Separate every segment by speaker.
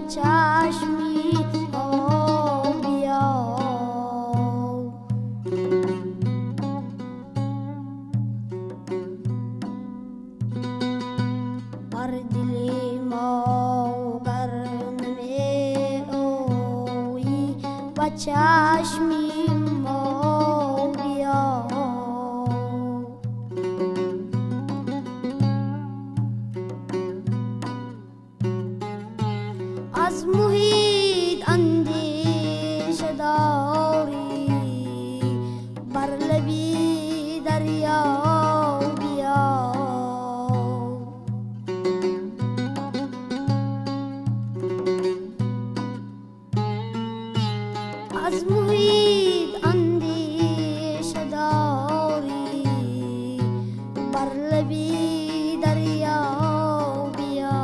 Speaker 1: چشمی ما بیا. بر دل ما گر نمی آیی با چشمی ما بیا. از محیط اندیشه داری بر لبی دریا بیا. از محیط اندیشه داری بر لبی دریا بیا.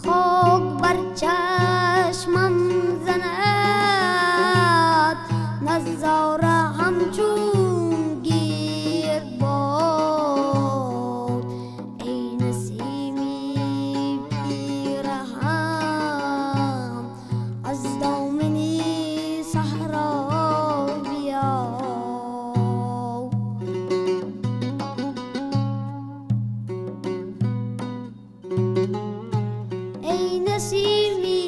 Speaker 1: خاک بر چشمم زند نظاره همچون گیر باد. ای نسیمی پیرهم از دامن صحرا بیا. ای نسیمی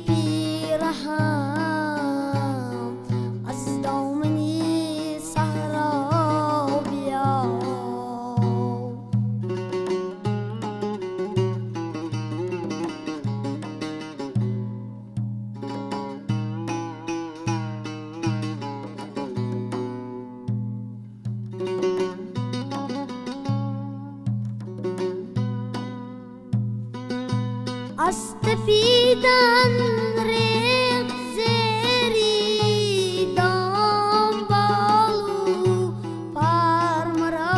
Speaker 1: پیرهم از دامن صحرا بیا. از تفیدن ریق زیری دام بالو پر مرا.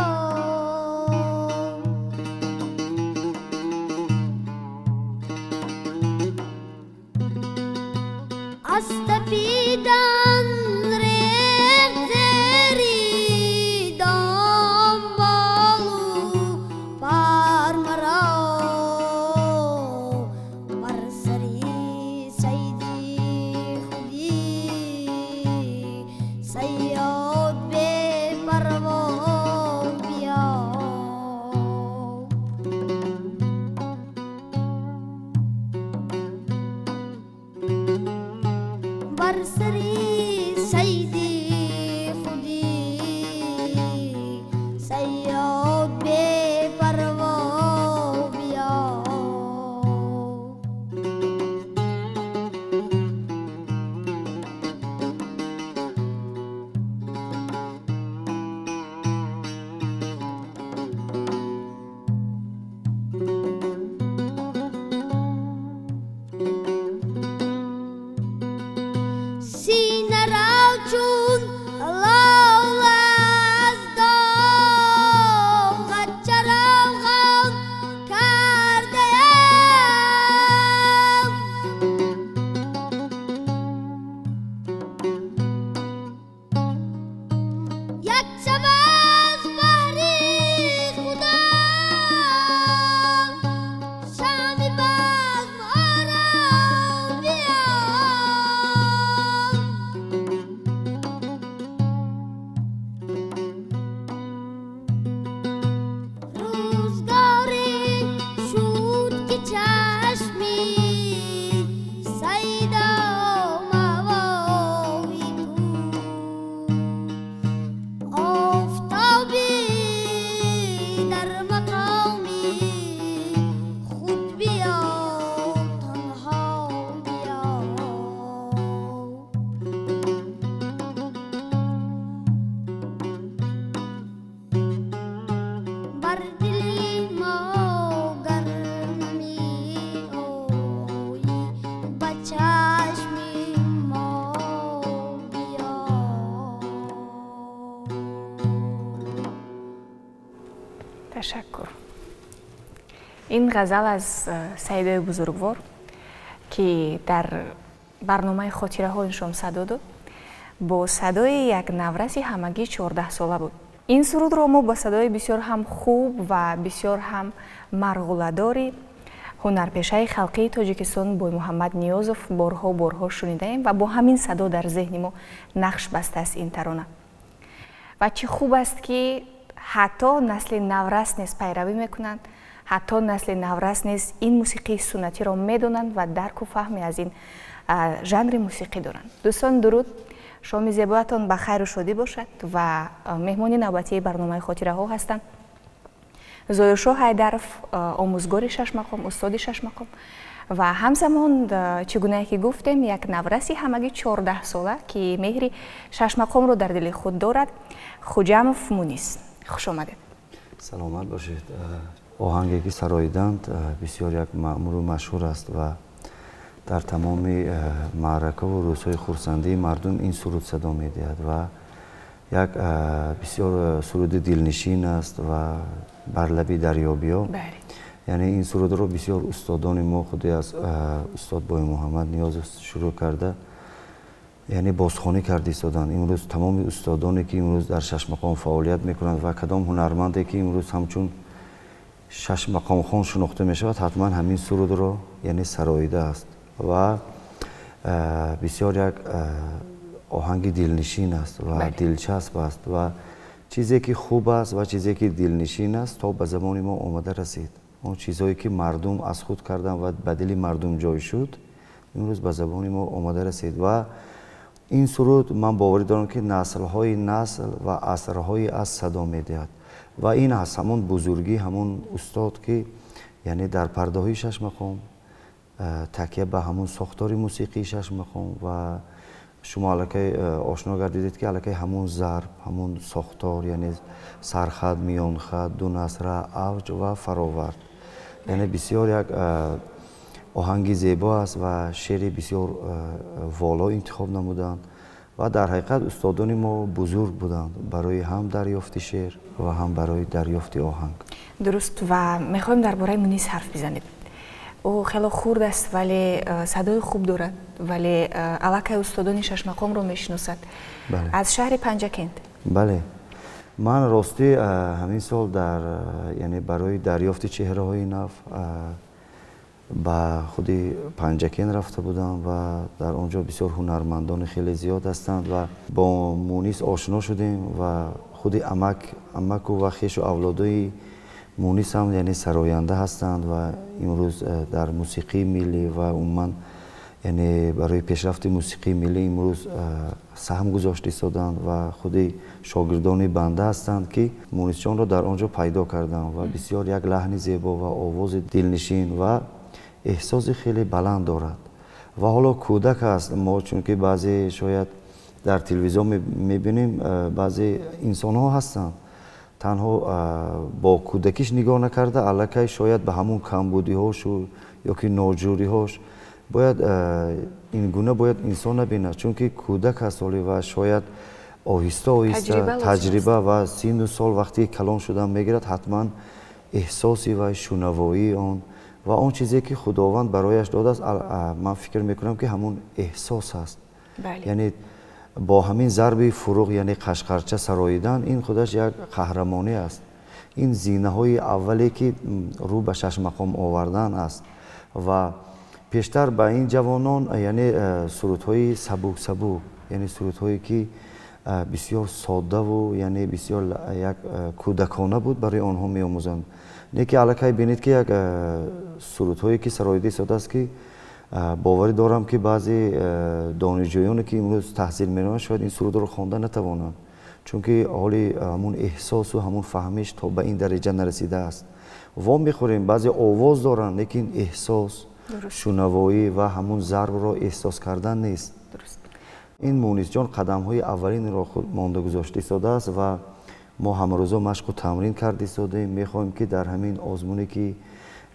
Speaker 1: از تفیدن ریق زیری دام بالو پر مرا. بر سری سیدی خودی صیاد بی پروا بیا. بر سری سیدی خودی صیاد بی پروا بیا. سینه را چون لاله از داغت چراغان کرده ام. یک شب از بهر خدا شمع بزم آرا بیا. روزگاری شد که چشمی سیدا مواوی تو آفتابی در مقامی خود بیا تنها بیا. بر دل ما گر نمی آیی با چشمی ما بیا.
Speaker 2: Ташаккур. Ин ғазал аз Саидои бузургвор, ки дар барномаи хотираҳои шом садо дод, бо садои як навраси ҳамагӣ 14 сола буд. Ин сурудро мо ба садои бисёр ҳам хуб ва бисёр ҳам марғуладори ҳунарпешаи халқии Тоҷикистон Боймуҳаммад Ниёзов борҳо борҳо шунидаем ва бо ҳамин садо дар зеҳни мо нақш бастааст ин тарона. Ва чӣ хуб аст, ки ҳатто насли наврас низ пайравӣ мекунанд, ҳатто насли наврас низ ин мусиқии суннатиро медонанд ва дарку фаҳме аз ин жанри мусиқӣ доранд. Дӯстон, дуруд, шоми зебоятон ба хайру шодӣ бошад ва меҳмони навбатии барномаи хотираҳо ҳастанд Зоиршоҳ Ҳайдаров, омӯзгори шашмақом, устоди шашмақом ва ҳамзамон, чӣ гунае ки гуфтем, як навраси ҳамагӣ 14 сола, ки меҳри шашмақомро дар дили худ дорад, Хуҷамов Мунис. Хуш омадед.
Speaker 3: Саломат бошед. Оҳанге ки сароиданд, бисёр як маъмулу машҳур аст ва дар тамоми маъракаву рӯзҳои хурсандии мардум ин суруд садо медиҳад ва як бисёр суруди дилнишин аст ва бар лаби дарё биё. Яъне ин сурудро бисёр устодони мо, худи аз устод Боймуҳаммад Ниёзов шурӯъ карда, яъне бозхонӣ карда истоданд. Имрӯз тамоми устодоне ки имрӯз дар шашмақом фаъолият мекунанд ва кадом ҳунарманде ки имрӯз ҳамчун шашмақомхон шинохта мешавад, ҳатман ҳамин сурудро, яъне, сароидааст ва бисёр як оҳанги дилнишин аст ва дилчасб аст. Ва чизе ки хуб аст ва чизе ки дилнишин аст, то ба забони мо омада расид. Он чизҳое ки мардум аз худ карданд ва ба дили мардум ҷой шуд, имрӯз ба забони мо омада расид. Ва ин суруд, ман боварӣ дорам, ки наслҳои насл ва асрҳои аз садо медиҳад. Ва ин аз ҳамон бузургӣ ҳамон устод, ки, яъне, дар пардаҳои шашмақом такя ба ҳамон сохтори мусиқии шашмақом ва шумо аллакай ошно гардидед, ки аллакай ҳамон зарб, ҳамон сохтор, яъне сархат, миёнхат, ду насра, авҷ ва фаровард, яъне бисёр як оҳанги зебо аст ва шеъри бисёр воло интихоб намуданд. Ва дар ҳақиқат устодони мо бузург буданд барои ҳам дарёфти шеър ва ҳам барои дарёфти оҳанг.
Speaker 2: Дуруст, ва мехоҳем дар бораи Мунис ҳарф бизанем. Ӯ хело хурд аст, вале садои хуб дорад, вале аллакай устодони шашмақомро мешиносад. Аз шаҳри Панҷакент.
Speaker 3: Бале, ман ростӣ ҳамин сол дар, яъне, барои дарёфти чеҳраҳои нав ба худи Панҷакент рафта будам ва дар он ҷо бисёр ҳунармандони хеле зиёд ҳастанд ва бо Мунис ошно шудем. Ва худи амак, амаку ва хешу авлодои Мунис ҳам, яъне, сароянда ҳастанд ва имрӯз дар мусиқии миллӣ ва умуман, яъне, барои пешрафти мусиқии миллӣ имрӯз саҳм гузошта истоданд. Ва худи шогирдони банда ҳастанд, ки Мунисҷонро дар он ҷо пайдо кардам. Ва бисёр як лаҳни зебо ва овози дилнишин ва эҳсоси хеле баланд дорад. Ва ҳоло кӯдак аст. Мо чунки баъзе шояд дар телевизион мебинем, баъзе инсонҳо ҳастанд, танҳо бо кӯдакиш нигоҳ накарда, аллакай шояд ба ҳамун камбудиҳошу ё ки ноҷӯриҳош. Бояд ин гуна бояд инсон набинад, чунки кӯдак аст ҳоле ва шояд оҳиста оҳиста таҷриба ва синну сол вақте калон шудан мегирад, ҳатман эҳсоси вай, шунавоии он ва он чизе ки Худованд барояш додааст, ман фикр мекунам, ки ҳамун эҳсос аст. Яъне бо ҳамин зарби фуруғ, яъне қашқарча сароидан, ин худаш як қаҳрамонӣ аст. Ин зинаҳои аввале ки рӯ ба шашмақом овардан аст. Ва пештар ба ин ҷавонон, яъне, сурудҳои сабук сабук, яъне сурудҳое ки бисёр соддаву, яъне, бисёр як кӯдакона буд, барои онҳо меомӯзанд. Не ки аллакай бинед, ки як сурудҳое ки сароида истодааст, ки боварӣ дорам, ки баъзе донишҷӯёне ки имрӯз таҳсил мераванд, шояд ин сурудро хонда натавонанд, чунки ҳоли ҳамун эҳсосу ҳамун фаҳмиш то ба ин дараҷа нарасидааст. Во мехӯрем, баъзе овоз доранд, лекин эҳсос, шунавоӣ ва ҳамун зарбро эҳсос кардан нест. Ин Мунисҷон қадамҳои аввалинро худ монда гузошта истодааст ва мо ҳамарӯзо машқу тамрин карда истодаем. Мехоҳем, ки дар ҳамин озмуне ки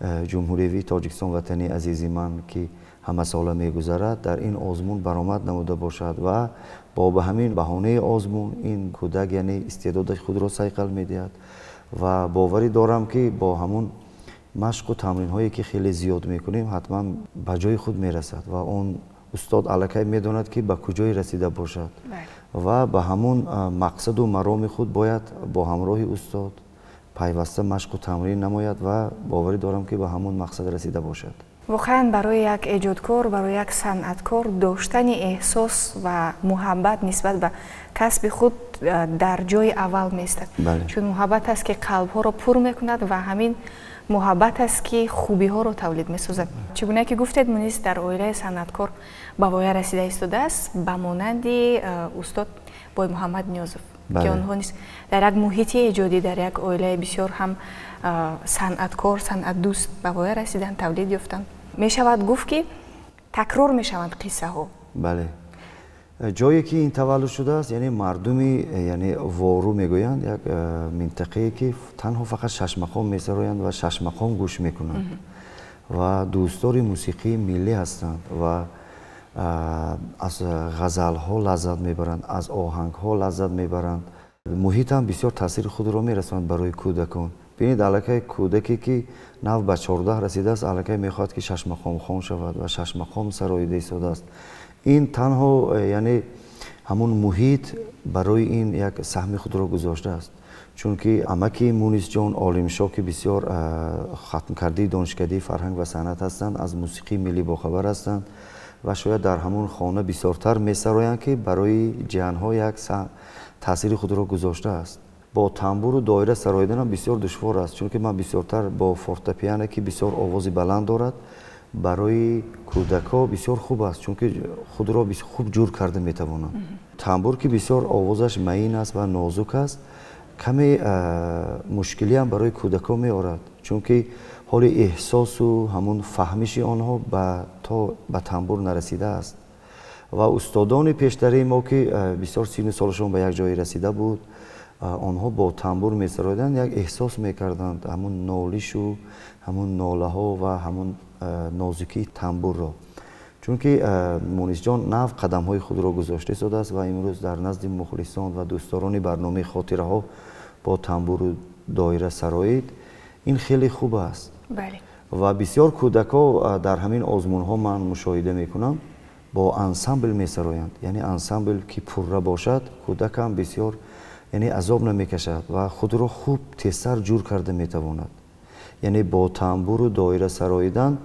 Speaker 3: ҷумҳуриявии Тоҷикистон, Ватани азизи ман, ки ҳамасола мегузарад, дар ин озмун баромад намуда бошад. Ва бо ба ҳамин баҳонаи озмун ин кӯдак, яъне, истеъдоди худро сайқал медиҳад. Ва боварӣ дорам, ки бо ҳамун машқу тамринҳое ки хеле зиёд мекунем, ҳатман ба ҷои худ мерасад ва он Устод аллакай медонад, ки ба куҷое расида бошад ва ба ҳамун мақсаду мароми худ бояд бо ҳамроҳи устод пайваста машқу тамрин намояд ва боварӣ дорам, ки ба ҳамун мақсад расида бошад.
Speaker 2: Воқеан, барои як эҷодкор, барои як санъаткор доштани эҳсос ва муҳаббат нисбат ба касби худ дар ҷои аввал меистад, чун муҳаббат аст, ки қалбҳоро пур мекунад, ва ҳамин муҳаббат аст, ки хубиҳоро тавлид месозад. Чӣ гуна ки гуфтед, Мунис дар оилаи санъаткор ба воя расида истодааст, ба монанди устод Боймуҳаммад Ниёзов, ки онҳо низ дар як муҳити эҷодӣ, дар як оилаи бисёр ҳам санъаткор, санъатдӯст ба воя расиданд, тавлид ёфтанд. Мешавад гуфт, ки такрор мешаванд қиссаҳо.
Speaker 3: Бале, ҷое ки ин таваллуд шудааст, яъне мардуми, яъне Вору мегӯянд, як минтақае, ки танҳо фақат шашмақом месароянд ва шашмақом гӯш мекунанд ва дӯстдори мусиқии миллӣ ҳастанд ва аз ғазалҳо лаззат мебаранд, аз оҳангҳо лаззат мебаранд. Муҳитам бисёр таъсири худро мерасонад барои кӯдакон. Бинед, аллакай кӯдаке, ки нав ба 14 расидааст, аллакай мехоҳад, ки шашмақомхон шавад ва шашмақом сароида истодааст. Ин танҳо, яъне, ҳамун муҳит барои ин як саҳми худро гузоштааст, чунки амаки Мунисҷон Олимшоҳ, ки бисёр хатмкардаи донишкадаи фарҳанг ва санъат ҳастанд, аз мусиқии миллӣ бохабар ҳастанд ва шояд дар ҳамун хона бисёртар месароянд, ки барои ҷиҳанҳо як таъсири худро гузоштааст. Бо тамбуру доира сароиданам бисёр душвор аст, чунки ман бисёртар бо фортепиано, ки бисёр овози баланд дорад, барои кӯдакҳо бисёр хуб аст, чунки худро хуб ҷур карда метавонанд. Тамбур, ки бисёр овозаш маин аст ва нозук аст, каме мушкилиам барои кӯдакҳо меорад, чунки ҳоли эҳсосу ҳамун фаҳмиши онҳо то ба тамбур нарасидааст. Ва устодони пештараи мо, ки бисёр сину солашон ба як ҷое расида буд, онҳо бо тамбур месароиданд, як эҳсос мекарданд ҳамун нолишу ҳамун нолаҳо ва ҳамун нозукии тамбурро. Чунки Мунисҷон нав қадамҳои худро гузошта истодааст ва имрӯз дар назди мухлисон ва дӯстдорони барномаи хотираҳо бо тамбуру доира сароид, ин хеле хуб аст. Ва бисёр кӯдакҳо дар ҳамин озмунҳо ман мушоҳида мекунам, бо ансамбл месароянд. Яъне ансамбл ки пурра бошад, кӯдакам бисёр, яъне, азоб намекашад ва худро хуб, тезтар ҷур карда метавонад. Яъне бо тамбуру доира сароидан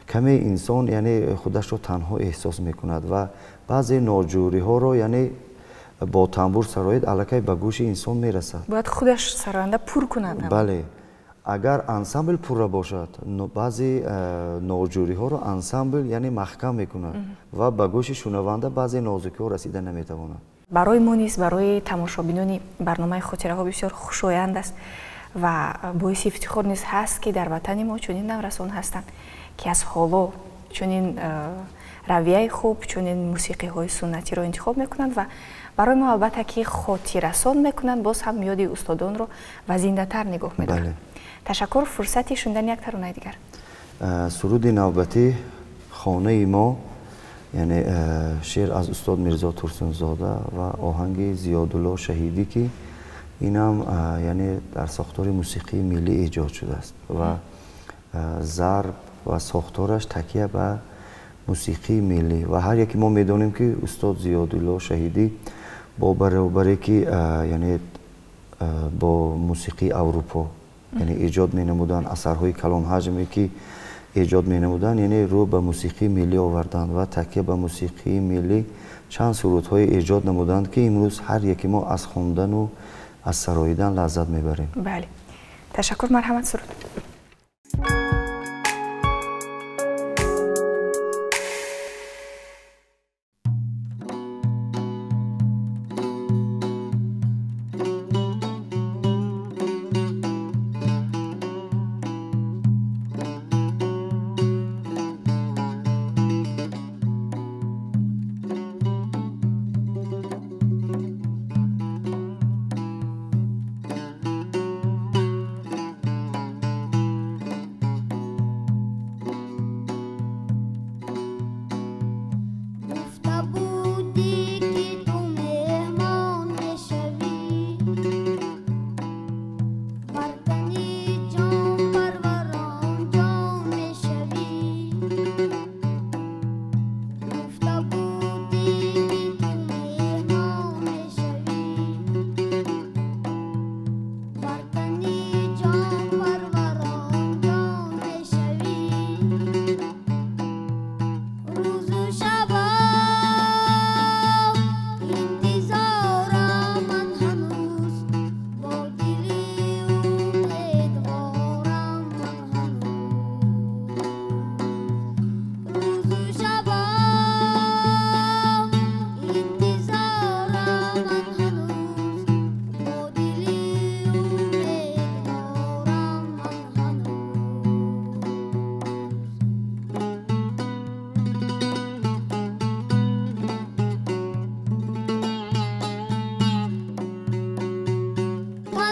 Speaker 3: каме инсон, яъне, худашро танҳо эҳсос мекунад ва баъзе ноҷӯриҳоро, яъне, бо тамбур сароид, аллакай ба гӯши инсон мерасад.
Speaker 2: Бояд худаш сароянда пур кунад.
Speaker 3: Бале, агар ансамбл пурра бошад, баъзе ноҷӯриҳоро ансамбл, яъне, маҳкам мекунад ва ба гӯши шунаванда баъзе нозукиҳо расида наметавонад.
Speaker 2: Барои мо низ, барои тамошобинони барномаи хотираҳо бисёр хушоянд аст ва боиси ифтихор низ ҳаст, ки дар ватани мо чунин наврасон ҳастанд, ки аз ҳоло чунин равияи хуб, чунин мусиқиҳои суннатиро интихоб мекунанд ва барои мо, албатта, ки хотиррасон мекунанд, боз ҳам ёди устодонро ва зиндатар нигоҳ медоранд. Ташаккур. Фурсати шунидани як таронаи дигар.
Speaker 3: Суруди навбатӣ «Хонаи мо», яъне шеър аз устод Мирзо Турсунзода ва оҳанги Зиёдулло Шаҳидӣ, ки инам, яъне, дар сохтори мусиқии миллӣ эҷод шудааст ва зарб ва сохтораш такя ба мусиқии миллӣ. Ва ҳар яке мо медонем, ки устод Зиёдулло Шаҳидӣ бо баробаре ки, яъне, бо мусиқии Аврупо, яъне, эҷод менамуданд, асарҳои калонҳаҷме ки эҷод менамуданд, яъне рӯ ба мусиқии миллӣ оварданд ва такя ба мусиқии миллӣ чанд сурудҳое эҷод намуданд, ки имрӯз ҳар яке мо аз хондану аз сароидан лаззат мебарем.
Speaker 2: Бале, ташаккур. Марҳамат, суруд.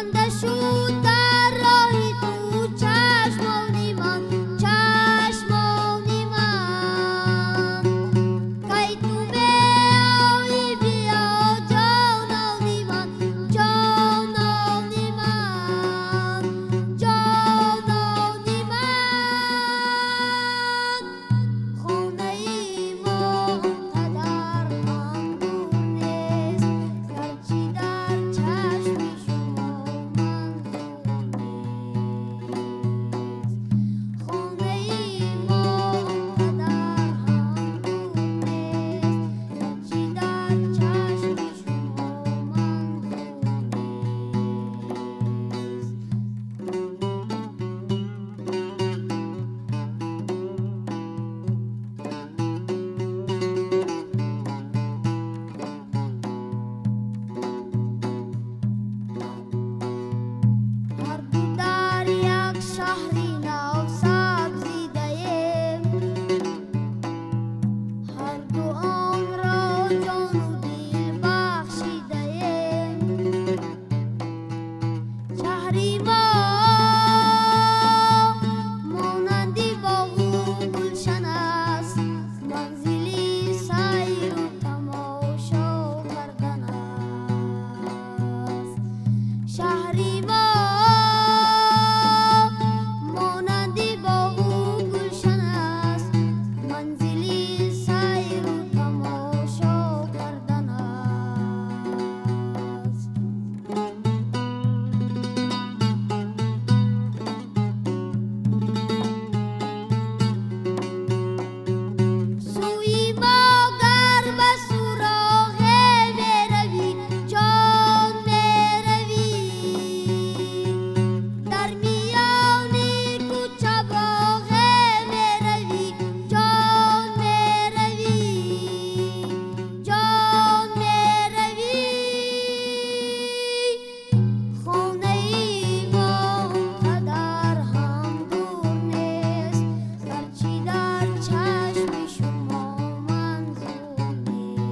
Speaker 1: Шарманда шуд дар роҳи ту чашмони ман, чашмони ман. Кай ту меоӣ биё ҷонони ман, ҷонони ман, ҷонони ман. Хонаи мо он қадар ҳам дур нест, гарчи дар чашми шумо манзур нест. Хонаи мо он қадар ҳам дур нест, гарчи дар чашми шумо манзур нест. Ҳар ду дар як шаҳри нав сабзидаем, ҳар ду онро ҷону дил бахшидаем. Шаҳри мо монанди боғу гулшан аст, манзили сайру тамошо кардан аст. Шаҳри мо монанди боғу гулшан аст, манзили сайру тамошо кардан аст. Сӯи мо гар ба суроғе меравӣ, ҷон меравӣ. Дар миёни кӯчабоғе меравӣ, ҷон меравӣ, ҷон меравӣ. Хонаи мо он қадар ҳам дур нест, гарчи дар чашми шумо манзур нест.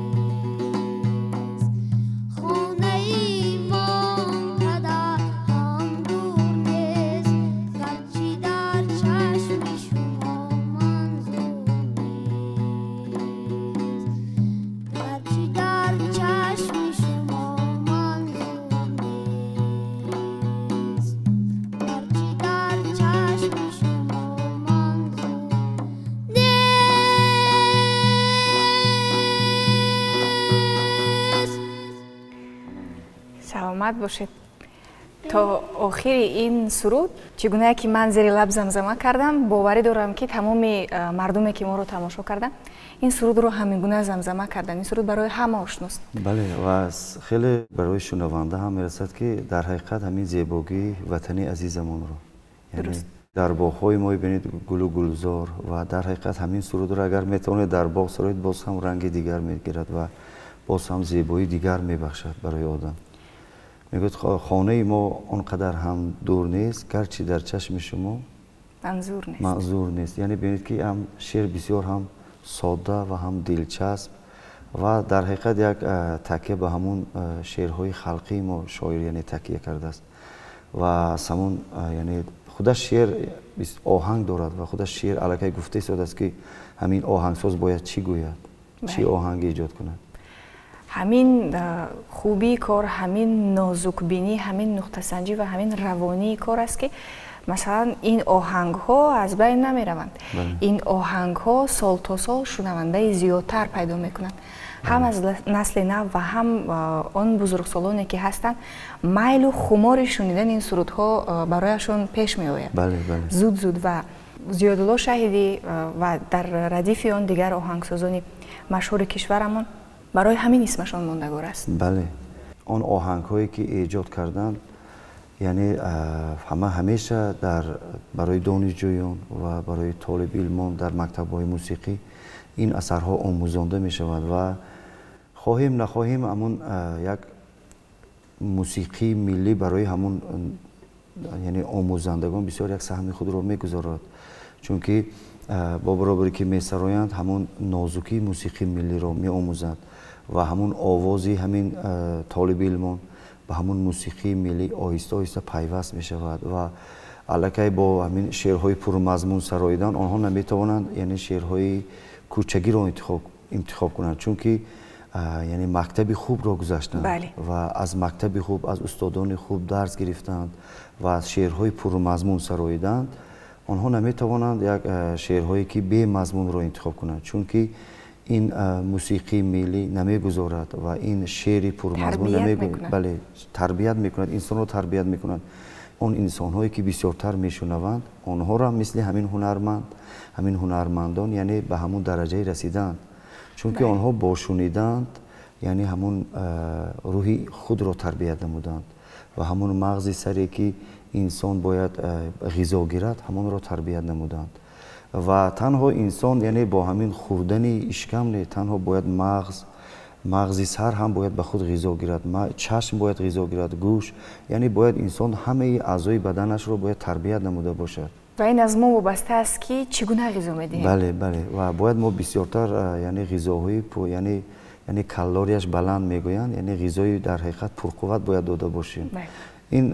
Speaker 1: Хонаи мо он қадар ҳам дур нест, гарчи дар чашми шумо манзур нест. Гарчи дар чашми шумо манзур нест. Гарчи дар чашми шумо манзур нест.
Speaker 2: Саломат бошед. То охири ин суруд, чӣ гунае ки ман зери лаб замзама кардам, боварӣ дорам, ки тамоми мардуме, ки моро тамошо карданд, ин сурудро ҳамин гуна замзама карданд. Ин суруд барои ҳама ошност.
Speaker 3: Бале, ва хеле барои шунаванда ҳам мерасад, ки дар ҳақиқат ҳамин зебогии ватани азизамонро, яъне дар боғҳои мо бибинед гулу гулзор, ва дар ҳақиқат ҳамин сурудро агар метавонед дар боғ сароед, боз ҳам ранги дигар мегирад ва боз ҳам зебоии дигар мебахшад барои одам. Мегӯяд, хонаи мо он қадар ҳам дур нест, гарчи дар чашми шумо
Speaker 2: манзур нест.
Speaker 3: Манзур нест. Яъне бибинед, ки ҳам шеър бисёр ҳам содда ва ҳам дилчасп ва дар ҳақиқат як такя ба ҳамун шеърҳои халқии мо шоир, яъне такя кардааст ва аз ҳамун, яъне худаш шеър оҳанг дорад ва худаш шеър аллакай гуфта истодааст, ки ҳамин оҳангсоз бояд чӣ гӯяд, чӣ оҳанг эҷод кунад.
Speaker 2: Ҳамин хубии кор, ҳамин нозукбинӣ, ҳамин нуқтасанҷӣ ва ҳамин равонии кор аст, ки масалан ин оҳангҳо аз байн намераванд. Ин оҳангҳо сол то сол шунавандаи зиёдтар пайдо мекунанд, ҳам аз насли нав ва ҳам он бузургсолоне, ки ҳастанд, майлу хумори шунидани ин сурудҳо барояшон пеш меояд зуд зуд. Ва Зиёдулло Шаҳидӣ ва дар радифи он дигар оҳангсозони машҳури кишварамон барои ҳамин исмашон мондагор аст.
Speaker 3: Бале, он оҳангҳое, ки эҷод карданд, яъне ҳама ҳамеша дар барои донишҷӯён ва барои толибилмон дар мактабҳои мусиқӣ ин асарҳо омӯзонда мешавад ва хоҳем нахоҳем, ҳамун як мусиқии миллӣ барои ҳамун, яъне омӯзандагон бисёр як саҳми худро мегузорад, чунки бо баробаре ки месароянд, ҳамун нозукии мусиқии миллиро меомӯзанд ва ҳамун овози ҳамин толибилмон ба ҳамун мусиқии миллӣ оҳиста оҳиста пайваст мешавад ва аллакай бо ҳамин шеърҳои пурмазмун сароидан онҳо наметавонанд, яъне шеърҳои кӯчагиро интихоб кунанд, чунки яъне мактаби хубро гузаштанд ва аз мактаби хуб, аз устодони хуб дарс гирифтанд ва аз шеърҳои пурмазмун сароиданд. Онҳо наметавонанд як шеърҳое ки бемазмунро интихоб кунанд, чунки ин мусиқии миллӣ намегузорад ва ин шеъри пурмазмун бале, тарбият мекунад, инсонро тарбият мекунад. Он инсонҳое ки бисёртар мешунаванд, онҳоро мисли ҳамин ҳунарманд, ҳамин ҳунармандон, яъне ба ҳамун дараҷае расиданд, чунки онҳо бо шуниданд, яъне ҳамун рӯҳи худро тарбият намуданд ва ҳамун мағзи саре ки инсон бояд ғизо гирад, ҳамонро тарбият намуданд. Ва танҳо инсон, яъне бо ҳамин хӯрдани ишкам не, танҳо бояд мағзи сар ҳам бояд ба худ ғизо гирад, чашм бояд ғизо гирад, гӯш, яъне бояд инсон ҳамаи аъзои баданашро бояд тарбият намуда бошад.
Speaker 2: Ва ин аз мо вобаста аст ки чӣ гуна ғизо медиҳем.
Speaker 3: Бале, бале, ва бояд мо бисёртар, яъне ғизоҳои яъне калорияш баланд мегӯянд, яъне ғизои дар ҳақиқат пурқувват бояд дода бошем. Ин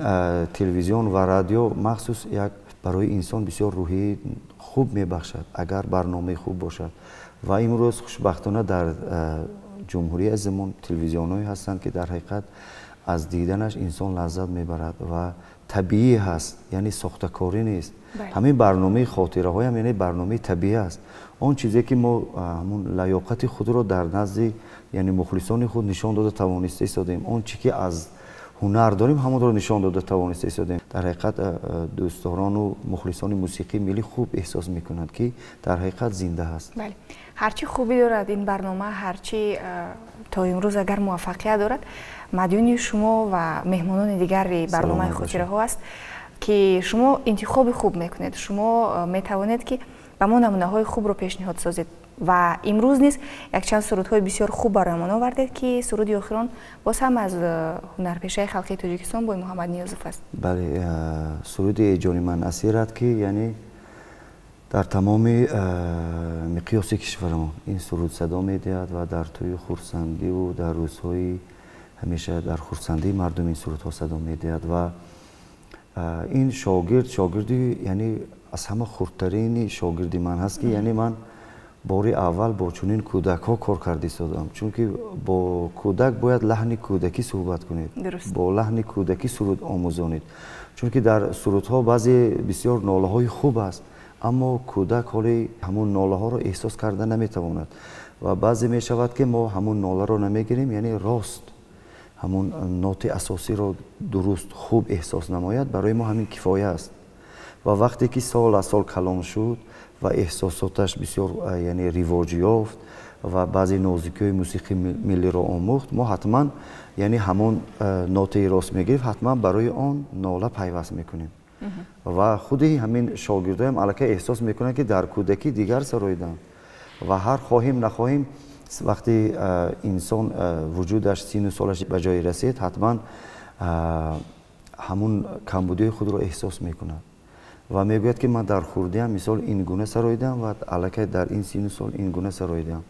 Speaker 3: телевизион ва радио махсус як барои инсон бисёр рӯҳии хуб мебахшад, агар барномаи хуб бошад. Ва имрӯз хушбахтона дар ҷумҳурии азизамон телевизионҳое ҳастанд, ки дар ҳақиқат аз диданаш инсон лаззат мебарад ва табиӣ ҳаст, яъне сохтакорӣ нест. Ҳамин барномаи хотираҳоям, яъне барномаи табиӣ аст. Он чизе ки мо ҳамун лаёқати худро дар назди, яъне мухлисони худ нишон дода тавониста истодем, он чи ки аз ҳунар дорем, ҳамонро нишон дода тавониста истодем. Дар ҳақиқат дӯстдорону мухлисони мусиқии миллӣ хуб эҳсос мекунанд, ки дар ҳақиқат зинда ҳаст.
Speaker 2: Бале, ҳарчи хубӣ дорад ин барнома, ҳарчи то имрӯз агар муваффақият дорад, мадюни шумо ва меҳмонони дигари барномаи хотираҳо аст, ки шумо интихоби хуб мекунед, шумо метавонед ки ба мо намунаҳои хубро пешниҳод созед. Ва имрӯз низ якчанд сурудҳои бисёр хуб бароямон овардед, ки суруди охирон боз ҳам аз ҳунарпешаи халқии Тоҷикистон Бой Муҳаммад Ниёзов аст.
Speaker 3: Бале, суруди «Эй ҷони ман асират», ки яъне дар тамоми миқёси кишварамон ин суруд садо медиҳад ва дар тӯи хурсандиву дар рӯзҳои ҳамеша дар хурсандии мардум ин сурудҳо садо медиҳад. Ва ин шогирд, шогирди, яъне аз ҳама хурдтарини шогирди ман ҳаст, ки яъне ман бори аввал бо чунин кӯдакҳо кор карда истодам, чунки бо кӯдак бояд лаҳни кӯдакӣ суҳбат кунед, бо лаҳни кӯдакӣ суруд омӯзонед, чунки дар сурудҳо баъзе бисёр нолаҳои хуб аст, аммо кӯдак ҳоли ҳамун нолаҳоро эҳсос карда наметавонад ва баъзе мешавад, ки мо ҳамун ноларо намегирем, яъне рост ҳамун ноти асосиро дуруст хуб эҳсос намояд, барои мо ҳамин кифоя аст. Ва вақте ки сол аз сол калон шуд ва эҳсосоташ бисёр, яъне ривоҷ ёфт ва баъзе нозикиҳои мусиқии миллиро омӯхт, мо ҳатман, яъне ҳамон нотаи рост мегирифт, ҳатман барои он нола пайваст мекунем. Ва худи ҳамин шогирдоям аллакай эҳсос мекунанд, ки дар кӯдакӣ дигар сароиданд. Ва ҳар хоҳем нахоҳем, вақте инсон вуҷудаш, сину солаш ба ҷое расид, ҳатман ҳамун камбудиҳои худро эҳсос мекунад ва мегӯяд, ки ман дар хурдиам мисол ин гуна сароидам ва аллакай дар ин сину сол ин гуна сароидам.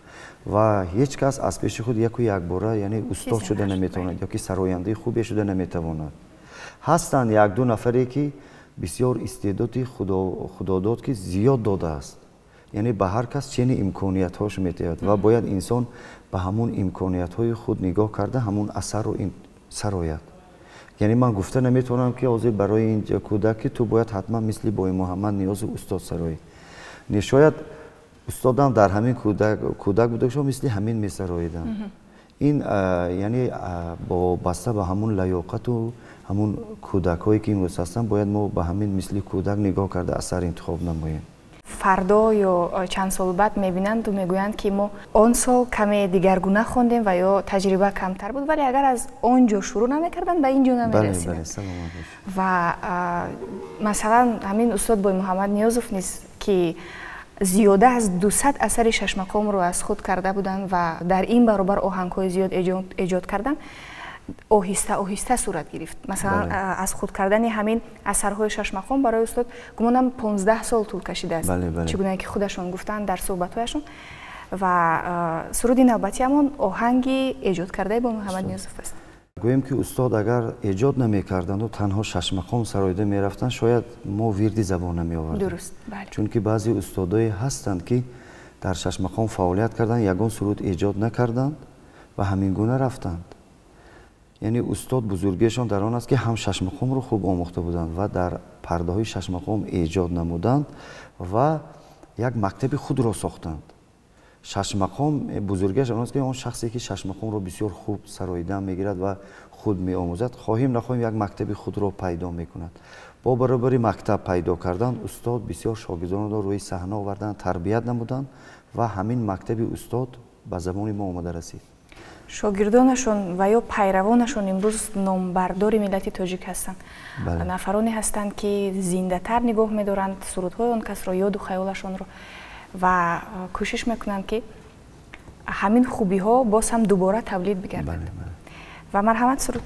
Speaker 3: Ва ҳеҷ кас аз пеши худ яку якбора, яъне устод шуда наметавонад ёки сарояндаи хубе шуда наметавонад. Ҳастанд якду нафаре, ки бисёр истеъдоди худодод ки зиёд додааст, яъне ба ҳар кас чени имкониятҳош метиҳад ва бояд инсон ба ҳамун имкониятҳои худ нигоҳ карда, ҳамун асарро сарояд. Яъне ман гуфта наметавонам, ки ҳозир барои ин кӯдак, ки ту бояд ҳатман мисли Бои Муҳаммад Ниёзов устод сароӣ. Не, шояд устодам дар ҳамин кӯдак буда, мисли ҳамин месароидам. Ин яъне вобаста ба ҳамун лаёқату ҳамун кӯдакҳое, ки имрӯз ҳастанд, бояд мо ба ҳамин мисли кӯдак нигоҳ карда асар интихоб намоем.
Speaker 2: Фардо ё чанд сол баъд мебинанду мегӯянд, ки мо он сол каме дигаргуна хондем ва ё таҷриба камтар буд, вале агар аз он ҷо шурӯъ намекарданд, ба ин ҷо намерасиданд. Ва масалан, ҳамин устод Бой Муҳаммад Ниёзов низ, ки зиёда аз 200 асари шашмақомро аз худ карда буданд ва дар ин баробар оҳангҳои зиёд эҷод карданд, оҳиста оҳиста сурат гирифт. Масалан, аз худ кардани ҳамин асарҳои шашмақом барои устод, гумонам, 15 сол тӯл кашидааст, чӣ гунае ки худашон гуфтанд дар суҳбатҳояшон. Ва суруди навбатиамон оҳанги эҷод кардаи Бой Муҳаммад Ниёзов аст.
Speaker 3: Гӯем ки устод агар эҷод намекарданду танҳо шашмақом сароида мерафтанд, шояд мо вирди забон намеовардем.
Speaker 2: Дуруст, бале.
Speaker 3: Чунки баъзе устодое ҳастанд, ки дар шашмақом фаъолият карданд, ягон суруд эҷод накарданд ва ҳамин гуна рафтанд. Яъне устод бузургиашон дар он аст, ки ҳам шашмақомро хуб омӯхта буданд ва дар пардаҳои шашмақом эҷод намуданд ва як мактаби худро сохтанд. Шашмақом бузургиаш он аст, ки он шахсе ки шашмақомро бисёр хуб сароидан мегирад ва худ меомӯзад, хоҳем нахоҳем як мактаби худро пайдо мекунад. Бо баробари мактаб пайдо кардан, устод бисёр шогирдонро рӯи саҳна оварданд, тарбият намуданд ва ҳамин мактаби устод ба забони мо омада расид.
Speaker 2: Шогирдонашон ва ё пайравонашон имрӯз номбардори миллати тоҷик ҳастанд. Нафароне ҳастанд, ки зиндатар нигоҳ медоранд сурудҳои он касро, ёду хаёлашонро ва кӯшиш мекунанд, ки ҳамин хубиҳо боз ҳам дубора тавлид бигардад. Ва марҳамат суруд.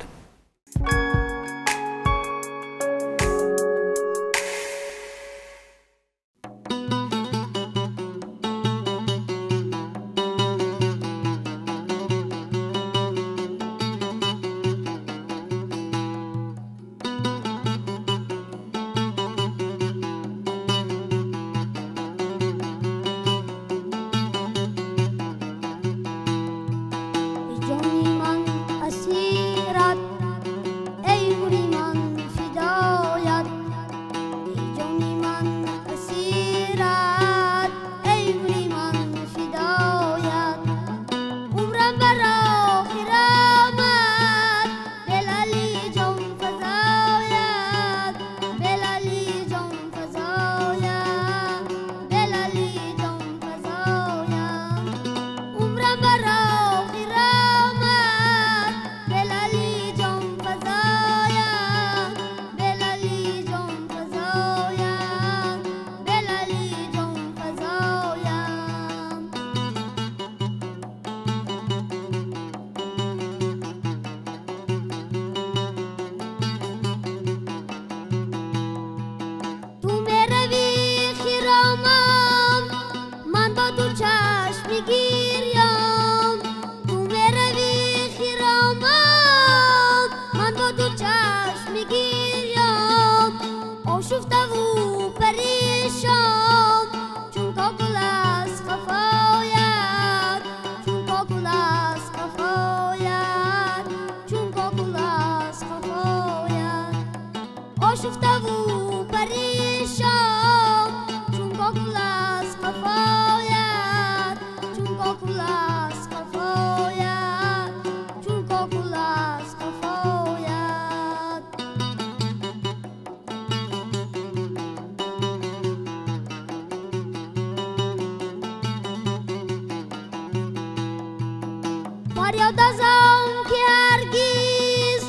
Speaker 1: فریاد از آن که هرگز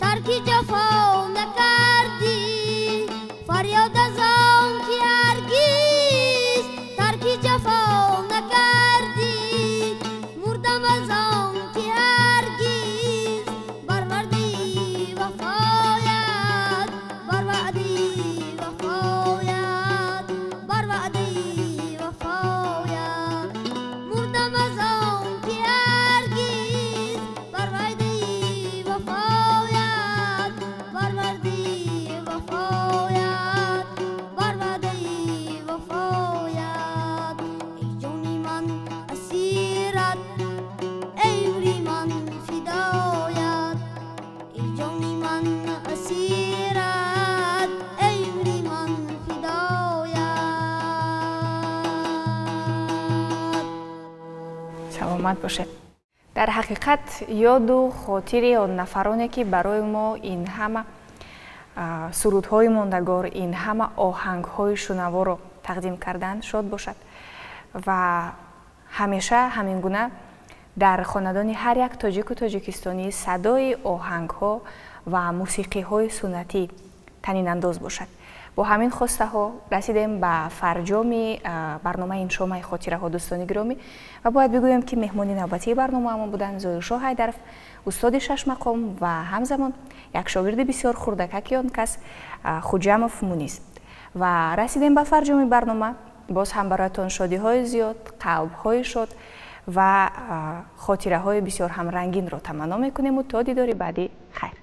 Speaker 1: ترک جفا نکردی، فریاد از آن که هرگز ترک جفا نکردی، مردم از آن که هرگز بر وعدی وفایت، بر وعدی وفایت، بر وعدی وفایت، مردم از آن که هرگز بر وعدی وفایت، بر وعدی وفایت، بر وعدی وفایت. ای جان من اسیرت، ای عمری من فدایت، ای جان من اسیرت، ای عمری من فدایت.
Speaker 2: Саломат бошед. Дар ҳақиқат ёду хотири он нафароне, ки барои мо ин ҳама сурудҳои мондагор, ин ҳама оҳангҳои шунаворо тақдим карданд, шод бошад ва ҳамеша ҳамин гуна дар хонадони ҳар як тоҷику тоҷикистонӣ садои оҳангҳо ва мусиқиҳои суннатӣ танинандоз бошад. Бо ҳамин хостаҳо расидем ба фарҷоми барномаи Иншомаи хотираҳо, дӯстони гиромӣ, ва бояд бигӯем, ки меҳмони навбатии барномаамон буданд Зоҳиршоҳ Ҳайдаров, устоди шашмақом ва ҳамзамон як шогирди бисёр хурдакаки он кас Хуҷамов Мунис. Ва расидем ба фарҷоми барнома. Боз ҳам бароятон шодиҳои зиёд, қалбҳои шод Ва хотираҳои бисёр ҳам рангинро таманно мекунему то дидори баъдӣ хайр.